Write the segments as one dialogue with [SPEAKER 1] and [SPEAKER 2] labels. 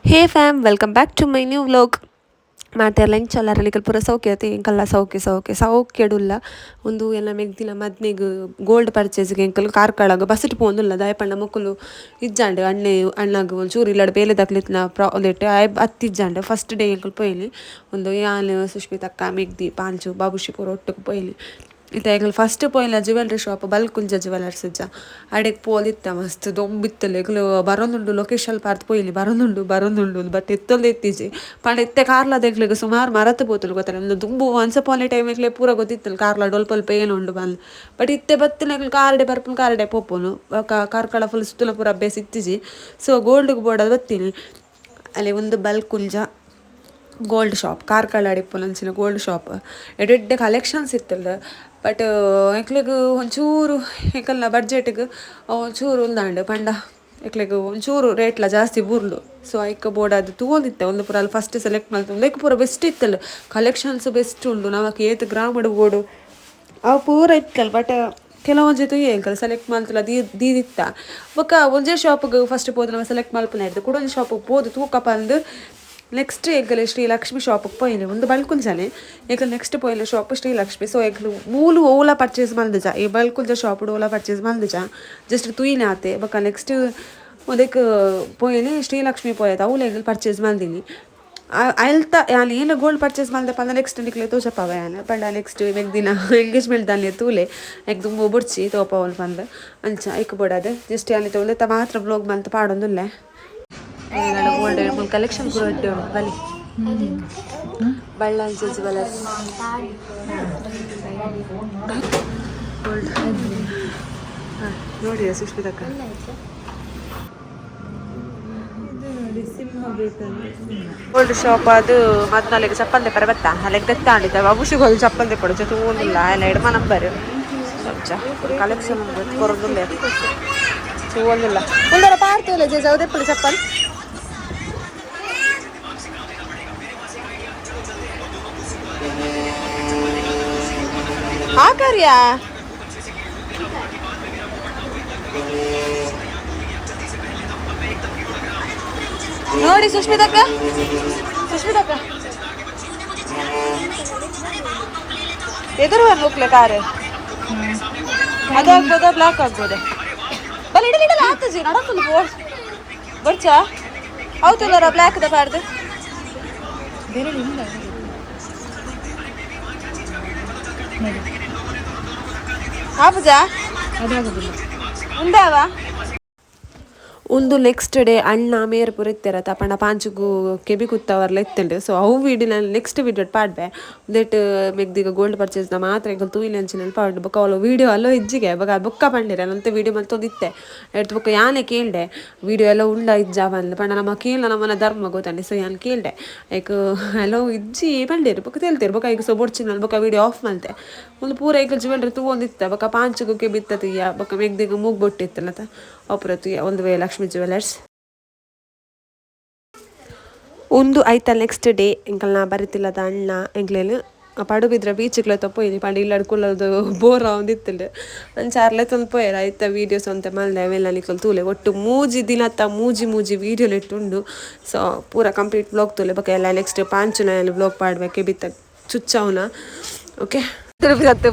[SPEAKER 1] Hey fam, welcome back to my new vlog. ಮಾತೆರ್ಲ ಇಂಚಲ್ಲಾರ ನಿಕಲ್ ಪೂರ ಸೌಖ್ಯ ಅತಿ? ಎಂಕಲ್ಲ ಸೌಖ್ಯ ಸೌಖ್ಯ ಸೌಖ್ಯಡುಲ್ಲ. ಉಂದು ಎನ್ನ ಮೆಗ್ದಿನ ಮದ್ಮೆಗ್ ಗೋಲ್ಡ್ ಪರ್ಚೇಸ್ಗೆ ಎಂಕಲ್ ಕಾರ್ಕಳಗ್ ಬಸ್ಟ್ ಪೋವೊಂದುಲ್ಲ. ದಾಯೆ ಪಂಡ ಮೊಕುಲು ಇಜ್ಜಾಂಡ್, ಅಣ್ಣೆ ಅಣ್ಣಗ್ ಒಂಚೂರು ಇಲ್ಲಡ್ ಬೇಲೆ ದಕ್ಲೆತ್ನ ಉಂದೆಟ್ ಆಯೆ ಅತ್ತಿಜ್ಜಾಂಡ್. ಫಸ್ಟ್ ಡೇ ಎಂಕುಲು ಪೋಯಿನಿ. ಉಂದು ಯಾನ್, ಸುಷ್ಮಿತಕ್ಕ, ಮೆಗ್ದಿ, ಪಾಂಚು, ಬಾಬುಷಿ ಪೂರ ಒಟ್ಟುಗು ಪೋಯಿನಿ. ಇತ್ತೆ ಎಂಕುಲು ಫಸ್ಟ್ ಪೋಯಿನ ಜ್ಯುವೆಲ್ರಿ ಶಾಪ್ ಬಲ್ಕುಂಜ ಜ್ಯುವೆಲರ್ಸ್ ಇಜ್ಜ, ಅಡೆಗ್ ಪೋದಿತ್ತ. ಮಸ್ತ್ ದೊಂಬಿತ್ತಲ್ಲ. ಎಂಕುಲು ಬರೊಂದುಂಡು ಲೊಕೇಶನ್ ಪಾರ್ದ್ ಪೋಯಿನಿ, ಬರೊಂದುಂಡು ಬರೊಂದುಂಡು, ಬಟ್ ಎತ್ತೊಂದು ಇತ್ತೀಜಿ. ಪಂಡ ಇತ್ತೆ ಕಾರ್ಲದ ಎಂಕ್ಲೆಗ್ ಸುಮಾರು ಮರತ್ ಪೋತುಂಡು, ಗೊತ್ತಲ್ಲ. ಉಂದು ದುಂಬು ಒನ್ಸ್ ಅಪಾನ್ ಎ ಟೈಮ್ ಎಂಕ್ಲೆ ಪೂರ ಗೊತ್ತಿತ್ತಲ್ಲ ಕಾರ್ಲ ಒಲ್ಪ ಏನು ಉಂಡು ಪಂದ್. ಬಟ್ ಇತ್ತೆ ಬತ್ತಿನ ಎಂಕುಲು ಕಾರ್ಡೆ ಬರ್ಪುನು, ಕಾರ್ಡೆ ಪೋಪುನು. ಬೊಕ ಕಾರ್ಕಳ ಫುಲ್ ಸುತ್ತಲ ಪೂರ ಅಭ್ಯಾಸ ಇತ್ತಿಜಿ. ಸೊ ಗೋಲ್ಡ್ಗೆ ಬೋಡಾದ್ ಬತ್ತೀನಿ. ಅಲ್ಲಿ ಒಂದು ಬಲ್ಕುಂಜ ಗೋಲ್ಡ್ ಶಾಪ್, ಕಾರ್ಕಳ ಇಪ್ಪುನಂಚಿನ ಗೋಲ್ಡ್ ಶಾಪ್. ಎಡ್ಡೆ ಕಲೆಕ್ಷನ್ಸ್ ಇತ್ತಲ್ಲ. ಬಟ್ ಎಂಕ್ಲೆಗ್ ಒಂಚೂರು ಎಂಕಲ್ನ ಬಡ್ಜೆಟ್ಗ್ ಒಂಚೂರು ಉಂದಾಂಡ್. ಪಂಡ ಎಂಕ್ಲೆಗ್ ಒಂಚೂರು ರೇಟ್ಲ ಜಾಸ್ತಿ ಬೂರ್ಂಡು. ಸೊ ಐಕ್ ಬೋಡಾದ್ ತೂವೊಂದಿತ್ತೆ. ಒಂದು ಪೂರ ಫಸ್ಟ್ ಸೆಲೆಕ್ಟ್ ಮಲ್ತು ಲೈಕ್ ಪೂರ ಬೆಸ್ಟ್ ಇತ್ತಲ್ಲ, ಕಲೆಕ್ಷನ್ಸ್ ಬೆಸ್ಟ್ ಉಂಡು. ನಮಕ್ ಏತ್ ಗ್ರಾಮಡ್ ಬೋಡು ಅವು ಪೂರ ಇತ್ತಲ್ಲ. ಬಟ್ ಕೆಲವೊಂಜಿ ತೂಯೆ ಎಂಕಲ್ ಸೆಲೆಕ್ಟ್ ಮಲ್ತಲ ದೀದಿತ್ತ. ಬೊಕ್ಕ ಒಂಜೇ ಶಾಪ್ಗೆ ಫಸ್ಟ್ ಪೋದು ನಮ ಸೆಲೆಕ್ಟ್ ಮಲ್ಪುನ ಇಡ್ದು ಕುಡೊಂಜಿ ಶಾಪಿಗೆ ಪೋದು ತೂಕ ಪಂದ್ ನೆಕ್ಸ್ಟ್ ಎಂಕಲ್ ಶ್ರೀ ಲಕ್ಷ್ಮಿ ಶಾಪಿಗೆ ಪೋಯಿನಿ. ಒಂದು ಬಲ್ಕುಂಜನೆ ಎಂಕಲ್ ನೆಕ್ಸ್ಟ್ ಪೋಯಿನ ಶಾಪ್ ಶ್ರೀ ಲಕ್ಷ್ಮಿ. ಸೊ ಎಂಕಲ್ ಮೂಲು ಓಲ ಪರ್ಚೇಸ್ ಮಲ್ದಿಜ, ಈ ಬಲ್ಕುಂಜ ಶಾಪ್ ಓಲ ಪರ್ಚೇಸ್ ಮಲ್ದಿಜ, ಜಸ್ಟ್ ತೂಯಿನ ಆತೆ. ಬೊಕ್ಕ ನೆಕ್ಸ್ಟ್ ಉಂದೆಕ್ ಪೋಯಿನಿ, ಶ್ರೀಲಕ್ಷ್ಮಿ ಪೋಯತ, ಅವುಲು ಎಂಕಲ್ ಪರ್ಚೇಸ್ ಮಲ್ದಿನಿ. ಅಲ್ತ ಯಾನ್ ಏನು ಗೋಲ್ಡ್ ಪರ್ಚೇಸ್ ಮಲ್ದೆ ಪಂಡ ನೆಕ್ಸ್ಟ್ ನಿಕ್ಲೆ ತೋಜಪಾವ ಯಾನ್. ಪಂಡ ನೆಕ್ಸ್ಟ್ ಮೆಗ್ದಿನ ಎಂಗೇಜ್ಮೆಂಟ್ ದಾನಿ ತೂಲೆ, ಎಕ್ ದುಂಬು ಬೊಡ್ಚಿ ತೋಪವಲ್ ಪಂದ್. ಅಂಚ ಐಕ್ ಬೋಡಾದ್ ಜಸ್ಟ್ ಯಾನ್ ಉಂದೆತ ಮಾತ್ರ ವ್ಲಾಗ್ ಮಲ್ತ್ ಪಾಡೊಂದುಲ್ಲೆ. ಗೋಲ್ಡ್ ಕಲೆಕ್ಷನ್ ಪೂರ ಎಡ್ಡೆ ಉಂಡು. ಬಲಿ ಬಳ್ಳಾಂಚ ಜ್ಯುವೆಲರ್ಸ್ ಗೋಲ್ಡ್ ನೋಡಿ ಸುಷ್ಮಿತಕ್ಕ. ಗೋಲ್ಡ್ ಶಾಪ್ ಅದು ಮದ್ನಾಲೆಗ್ ಚಪ್ಪಲ್ ದೆಪ್ಪರೆ ಬತ್ತ. ಅಲೆಗ್ ದೆತ್ತಾಂಡಿತ ಬಾಬುಷಿಗೋಲ್ ಚಪ್ಪಲ್ ದೆಪ್ಪಡು ತೂವೊಂದುಲ್ಲ. ಅಲ್ಲ ಎಡ್ಮ ನಂಬರ್ ಕಲೆಕ್ಷನ್ ಕೊರೊಂದುಲ್ಲೆ, ತೂವೊಂದುಲ್ಲ. ಉಂದರ ಪಾಡ್ತೇಲೆ ಜೆ ದೆಪ್ಪುಲೆ ಚಪ್ಪಲ್. ಹಾಕರ್ಯಾ ನೋಡಿ ಸುಷ್ಮಿತಕ್ಕ, ಸುಷ್ಮಿತಕ್ಕ ಎದುರು ಹೋಗ್ಲೆ ಕಾರ್ ಅದು ಆಗ್ಬೋದಾ, ಬ್ಲಾಕ್ ಆಗ್ಬೋದಾ? ಬಲ ಇಡಲಿ ಇಡಲಿ ಆತಜಿ ನಡಪುಂಡು ಬೋರ್ಡ್ ಬರ್ಚಾ ಹೌದುಲ್ಲರ ಬ್ಲಾಕ್ ದ ಪಾಡ್ದು ಆಪುಜಾ ಉಂದಾವ. ಒಂದು ನೆಕ್ಸ್ಟ್ ಡೇ ಅಣ್ಣ ಮೇರ್ ಪೂರ ಇತ್ತೆರ ಪಂಡ ಪಾಂಚುಗು ಕೆಬಿ ಕುತ್ತವರ್ಲ ಇತ್ತುಂಡು. ಸೊ ಅವು ವೀಡಿಯೋ ನಾನು ನೆಕ್ಸ್ಟ್ ವೀಡಿಯೋ ಪಾಡ್ಬೆ. ಉಂದೆಟ್ ಮೆಗ್ದಿಗ ಗೋಲ್ಡ್ ಪರ್ಚೇಸ್ನ ಮಾತ್ರ ಎಂಕಲ್ ತೂಯಿಲೆ ಅಂಚಿನ ಪಾಡ್ಡು. ಬೊಕ್ಕ ಅವಳು ವೀಡಿಯೋ ಅಲ್ಲೋ ಇಜ್ಜಿಗೆ ಬೊಕ್ಕ ಬೊಕ್ಕ ಪಂಡಿರ ಅಂತೆ ವೀಡಿಯೋ ಮಲ್ತೊಂದಿತ್ತೆ ಎಡ್ತು. ಬೊಕ್ಕ ಯಾನೆ ಕೇಳ್ದೆ, ವೀಡಿಯೋ ಎಲ್ಲ ಉಂಡ ಇಜ್ಜಾ ಪಂದ್. ಪಂಡ ನಮ್ಮ ಕೇಳ ನಮ್ಮನ ಧರ್ಮ ಗೊತ್ತಂడి. ಸೊ ಯಾನ್ ಕೇಳ್ದೆ, ಐಕ್ ಹಲೋ ಇಜ್ಜಿ ಪಂಡೇರು. ಬೊಕ್ಕ ತೇಲ್ತೇರು ಬೊಕ್ಕ ಐಕ್ ಸೊ ಬೊಡ್ಚಿನ ಬೊಕ್ಕ ವೀಡಿಯೋ ಆಫ್ ಮಲ್ತೆ. ಒಂದು ಪೂರ ಐಕ್ ಜ್ಯುವೆಲ್ರಿ ತೂವೊಂದಿತ್ತ. ಬೊಕ್ಕ ಪಾಂಚುಗು ಕೆಬಿತ್ತ ತುಯ್ಯ, ಬೊಕ್ಕ ಮೆಗ್ದಿಗ ಮೂಗ್ ಬೊಟ್ಟಿತ್ತಲ್ಲ ಅಪುರ ತುಯ್ಯ. ಒಂದು ವೇ ಲಕ್ಷ್ಮೀ ಜ್ಯುವೆಲರ್ಸ್ ಉಂದು ಐತ ನೆಕ್ಸ್ಟ್ ಡೇ ಎಂಕಲ್ನ ಬರಿತಿಲ್ಲದ ಅಣ್ಣ ಎಂಕ್ಲೇನು ಪಡುಬಿದ್ರ ಬೀಚ್ಗ್ಲ ತಪ್ಪೋಯಿನಿ. ಪಂಡ ಇಲ್ಲಡ್ ಕುಲ್ಲದು ಬೋರ್ ಆವೊಂದಿತ್ತುಂಡು, ಅಂಚ ಅರ್ಲೆ ತಂದು ಪೋಯೆರ್. ಐತ ವೀಡಿಯೋಸ್ ಒಂತೆ ಮಲ್ದೆ, ಅವೆಲ್ಲ ನಿಕುಲು ತೂಲೆ. ಒಟ್ಟು ಮೂಜಿ ದಿನತ್ತ ಮೂಜಿ ಮೂಜಿ ವೀಡಿಯೋ ಇಟ್ಟುಂಡು. ಸೊ ಪೂರ ಕಂಪ್ಲೀಟ್ ವ್ಲಾಗ್ ತೂಲೆ. ಬೊಕ ಎಲ್ಲ ನೆಕ್ಸ್ಟ್ ಪಾಂಚುನ ವ್ಲಾಗ್ ಪಾಡ್ಬೇಕು ಬಿತ್ತ ಚುಚ್ಚವನ. ಓಕೆ,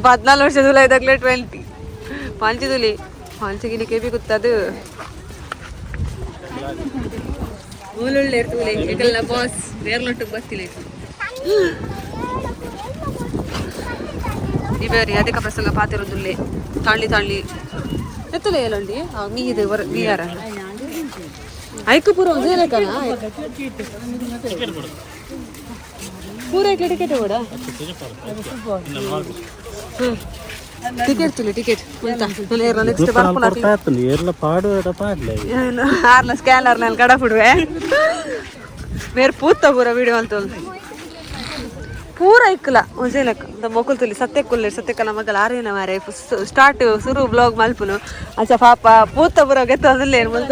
[SPEAKER 1] 14 ವರ್ಷ ತುಲೆ 20 ಪಾಂಚುದುಲಿ ಪಾಂಚುಗಿನಿ ಕೆಬಿ ಗುತ್ತದು ಮೂಲುಳ್ಳೆ ತೂಲೆ. ಎಂಕಲ್ನ ಬಾಸ್ ಬೇರ್ಲೊಟ್ಟಿಗೆ ಬತ್ತಿಲ್ಲ. ಇಬೇರಿ ಅದಕ್ಕೆ ಪ್ರಸಂಗ ಪಾತಿರೋದುಲ್ಲೆ ತಾಳ್ಳಿ ತಾಳ್ಳಿ ಎತ್ತುಲೆ ಏಲಂಡಿ ಮೀದು ಮೀಯಾರ ಐಕು ಪೂರ ಒಂಜೇ ಲೆಕ್ಕನ ಪೂರ ಐಕ್ಲೆ ಟಿಕೆಟ್ ಕೂಡ ಟಿಕೆಟ್ ತುಲೆ ಟಿಕೆಟ್ ನೆಕ್ಸ್ಟ್ ಬರ್ಪುನ.
[SPEAKER 2] ಏರ್ಲ ಪಾಡು ಪಾಡ್ಲೆ.
[SPEAKER 1] ಆರ್ನ ಸ್ಕ್ಯಾನರ್ ನಾನು ಕಡಪುಡುವೆ. ಮೇರ್ ಪೂತ್ತ ಪೂರ ವಿಡಿಯೋ ಅಂತ ಪೂರ ಇಕ್ಕಲ ಒಂಜೇ ಲೆಕ್ಕ ಮೊಕುಲ್ ತುಲಿ ಸತ್ಯ ಕುಲ್ಲೆ ಸತ್ಯಕ್ಕಲ ಮಗಲ್ ಆರೇನ ಮಾರೆ ಸ್ಟಾರ್ಟ್ ಸುರು ಬ್ಲಾಗ್ ಮಲ್ಪುನು. ಅಂಚ ಪಾಪ ಪೂತ್ತ ಪೂರ ಗೆತ್ತೊಂದುಲ್ಲೆ ಮುಲ್ತ.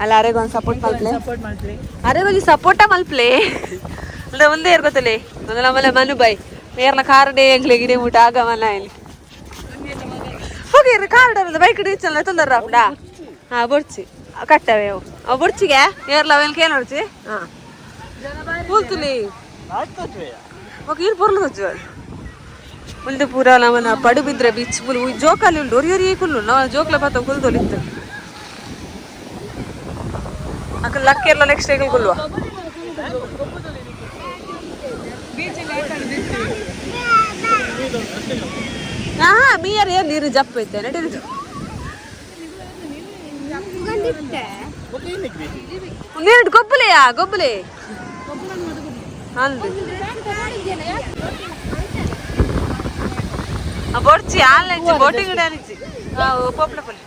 [SPEAKER 1] ಅಲ್ಲ ಅರೆಗ್ ಒಂದು ಸಪೋರ್ಟ್ ಮಲ್ಪ್ಲೆ, ಅರೆ ಒಂಜಿ ಸಪೋರ್ಟ ಮಲ್ಪ್ಲೆ. ಅಂದ್ರೆ ಒಂದೇ ಇರ್ಗೊತ್ತಲೆ ಒಂದು ನಮ್ಮಲೆ ಮನು ಬೈ ಮೇರ್ನ ಕಾರ್ ಡೇ ಎಂಕ್ಲೆಗ್ ಇಡೆ ಮುಟ ಆಗಮನ ಇಲ್ಲಿ ಹೋಗಿ ಕಾರ್ ಬೈಕ್ ಇಚ್ಚಲ್ಲ ತೊಂದರೆ. ಹಾ ಬೊಡ್ಚಿ. ಕಟ್ಟವೆ ಅವು ಅವು ಬುಡ್ಚಿಗೆ ಏರ್ಲ ಅವೆಲ್ಲ ಕೇನೊಡ್ಚಿ ಹಾಂ ಕೂಲ್ತುಲಿ ఒక ಈರು ಪೊರ್ಲು ಹಚ್ಚು ಮುಂದೆ ಪೂರ ನಮ್ಮನ ಪಡುಬಿದ್ರೆ ಬೀಚ್ ಫುಲ್ ಜೋಕಾಲಿ ಉಂಡು ಒರಿ ಒರಿ ಕುಲ್ಲು ನಾವು ಜೋಕ್ಲ ಪಾತ ಕುಲ್ದೊಲಿತ್ತು ಅಕ್ಕ ಲಕ್ಕೆಲ್ಲ ನೆಕ್ಸ್ಟ್ ಏಕಲ್ ಕುಲ್ವಾ ಹಾ ಮೀಯರ್ ಏನ್ ನೀರು ಜಪ್ಪ ಐತೆ ನಡೀರಿ. ನೀರು ಗೊಬ್ಬಲೆಯಾ ಗೊಬ್ಬಲೆ ಅಂದು ಬೊಡ್ಚಿ ಆನ್ಲೈನ್ ಬೋಟಿಂಗ್ ಡ್ಯಾನಿಚ್ಚಿ ಪೋಪ್ಲ ಪೋಲಿ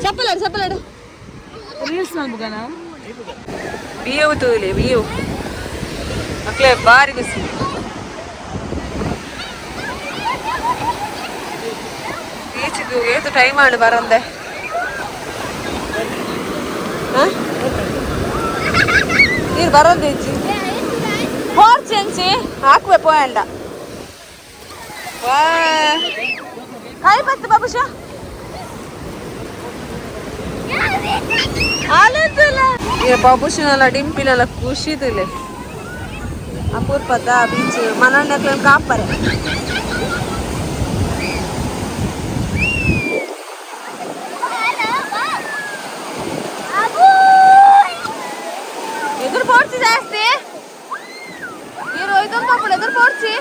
[SPEAKER 1] ಚಪ್ಪಲಾಡು ಚಪ್ಪಲಾಡು.
[SPEAKER 3] ರೀಲ್ಸ್ ಮಲ್ಪುಗನ.
[SPEAKER 1] ಬಿಯವು ತೂಲೆ ಬಿಯವು ಮಕ್ಕಳೇ ಬಾರಿ ಬಿಸಿ. ಬೀಚಿಗೆ ಏತು ಟೈಮ್ ಆಂಡ್ ಬರಂದೆ. ನೀರು ಬರಂದೆ ಇಜ್ಜಿ ಪೋರ್ಚಿ ಅಂಚಿ ಹಾಕುವೆ ಪೋಯಂಡ ಕೈ ಬತ್ತು ಬಾಬುಷ ಈ ಬಾಬುಷನೆಲ್ಲ ಡಿಂಪಿನೆಲ್ಲ ಖುಷಿ ತುಲೆ ಅಪೂರ್ಪದ ಬೀಚ್ ಮನಣ್ಣಕ್ಲೆ ಕಾಪರೆ. ಎದುರು ಪೋಡ್ಚಿ ಜಾಸ್ತಿ ನೀರು ಹೋಯ್ತು ಪಾಪುಡು ಎದುರು ಪೋಡ್ಚಿ.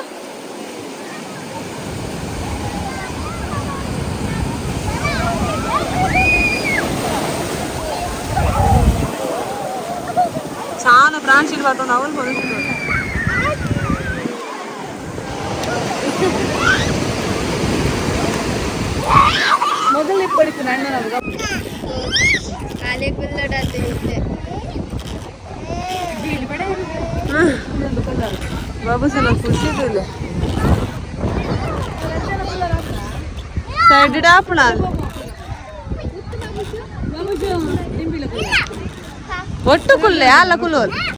[SPEAKER 1] చాలా బ్రాంచీలు పడుతుంది అవును పొందుతుంది.
[SPEAKER 3] ಮೊದಲು ಇಪ್ಪಡಿತ್ತು ಅಣ್ಣ.
[SPEAKER 1] ಬಾಬು ಸಲ ಖುಷಿ ತುಲೆ ಸೈಡ್ ಡಾಪಣ ಒಟ್ಟು ಕುಲ್ಲೆ ಅಲ್ಲ ಕುಲ್ಲೋಲ್.